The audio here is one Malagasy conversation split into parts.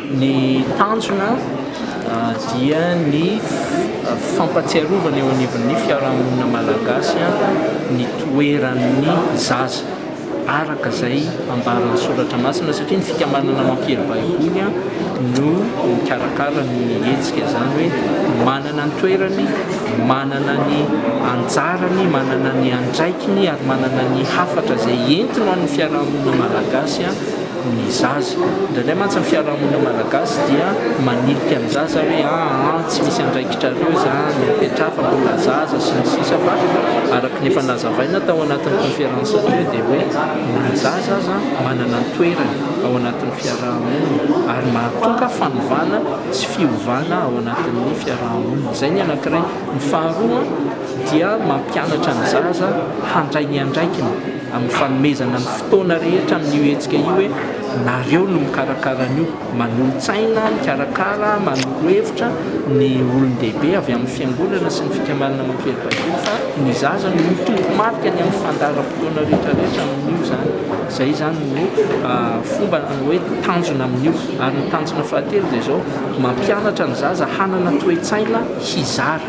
Ny tanjona dia ny fampatsiarovana eo anivon'ny fiarahamonina malagasy ny toeran'ny zaza araka izay ambaran'ny soratra masina satria ny fikambanana mampiely baiboly no mikarakara ny hetsika izany hoe manana ny toerany, manana ny anjarany, manana ny andraikiny ary manana ny hafatra izay entiny ho an'ny fiarahamonina malagasy ny zaza. Indraindray mantsy ny fiarahamonina malagasy dia manilika ny zaza hoe aa tsy misy andraikitrareo izany, mipetraha fa mbola zaza sy ny sisa fa araka ny efa nazavaina tao anatin'ny conférence teo dia hoe na ny zaza aza manana ny toerany ao anatin'ny fiarahamonina ary mahatonga fanovana sy fiovana ao anatin'ny fiarahamonina. Izay ny anankiray. Ny faharoa dia mampianatra ny zaza handray ny andraikiny amin'ny fanomezana ny fotoana rehetra amin'io hetsika io hoe nareo no mikarakara an'io, manolo-tsaina, mikarakara, manoro hevitra ny olon-dehibe avy amin'ny fiangonana sy ny fikambanana mampiely baiboly fa ny zaza no tompo-marika ny amin'ny fandaharam-potoana rehetra rehetra amin'io izany. Izay izany no fomba hoe tanjona amin'io. Ary ny tanjona fahatelo dia izao, mampianatra ny zaza hanana toe-tsaina hizara,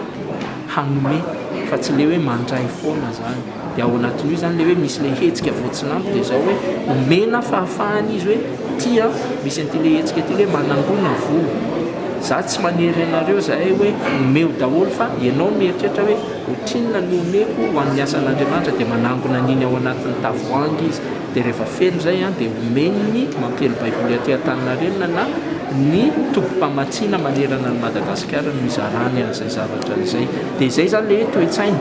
hanome fa tsy ilay hoe mandray foana izany. Dia ao anatin'io izany ilay hoe misy ilay hetsika voatsinampy dia izao hoe omena fahafahana izy hoe ity an, misy an'ity ilay hetsika ity ilay hoe manangona vola. Za tsy manery anareo zahay hoe omeo daholo fa ianao mieritreritra hoe ohatrinona no omeko ho an'ny asan'Andriamanitra dia manangona an'iny ao anatin'ny tavoahangy izy. Dia rehefa feno izay an, dia omeny ny mampiely baiboly aty Antaninarenina na ny tobim-pamatsiana manerana an'i Madagasikara no izarany an'izay zavatra izay. Dia izay izany ilay hoe toe-tsaina,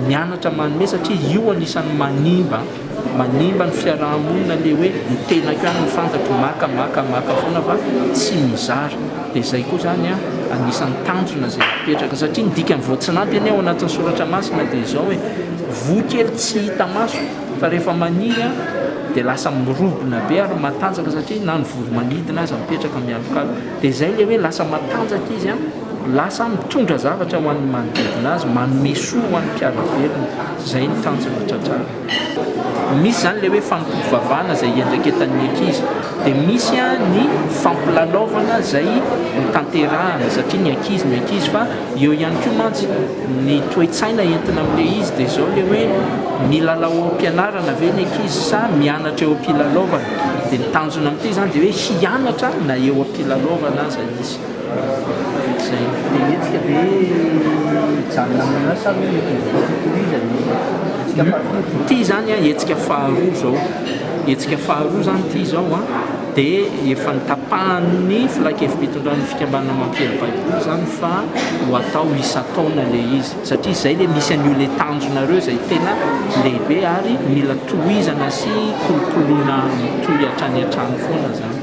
mianatra manome satria io anisan'ny manimba, manimba ny fiaraha-monina ilay hoe ny tenako ihany no fantatro, maka, maka, maka foana fa tsy mizara. Dia izay koa izany an, anisan'ny tanjona izay apetraka satria ny dikan'ny voatsinampy anie ao anatin'ny soratra masina dia izao hoe voa kely tsy hita maso, Fa rehefa maniry an, dia lasa mirobona be ary matanjaka satria na ny voro-manidina aza mipetraka mialokaloka. Dia izay ilay hoe lasa matanjaka izy an, lasa mitondra zavatra ho an'ny manodidina azy, manome soa ho an'ny mpiara-belona. Izay no tanjona tratrarina. Misy izany ilay hoe fanompoam-pivavahana izay iandraiketan'ny ankizy. Dia misy ny fampilalaovana izay hotanterahana satria ny ankizy no ankizy fa eo ihany koa mantsy Ny toe-tsaina entina amin'ilay izy dia izao ilay hoe milalao ao am-pianarana ve ny ankizy sa mianatra eo am-pilalaovana? Dia ny tanjona amin'ity izany dia hoe hianatra na eo am-pilalaovana aza izy. Izay. Dia hetsika ve hijanona amin'io ihany sa hoe mety mbola hotohizana io hetsika fahafiry izao? Ity izany an, hetsika faharoa izao. Hetsika faharoa izany ity izao an. Dia efa notapahan'ny filan-kevi-pitondran'ny fikambanana mampiely baiboly izany fa ho atao isan-taona ilay izy satria izay ilay misy an'io ilay tanjonareo izay tena lehibe ary mila tohizana sy kolokoloina mitohy hatrany hatrany foana izany.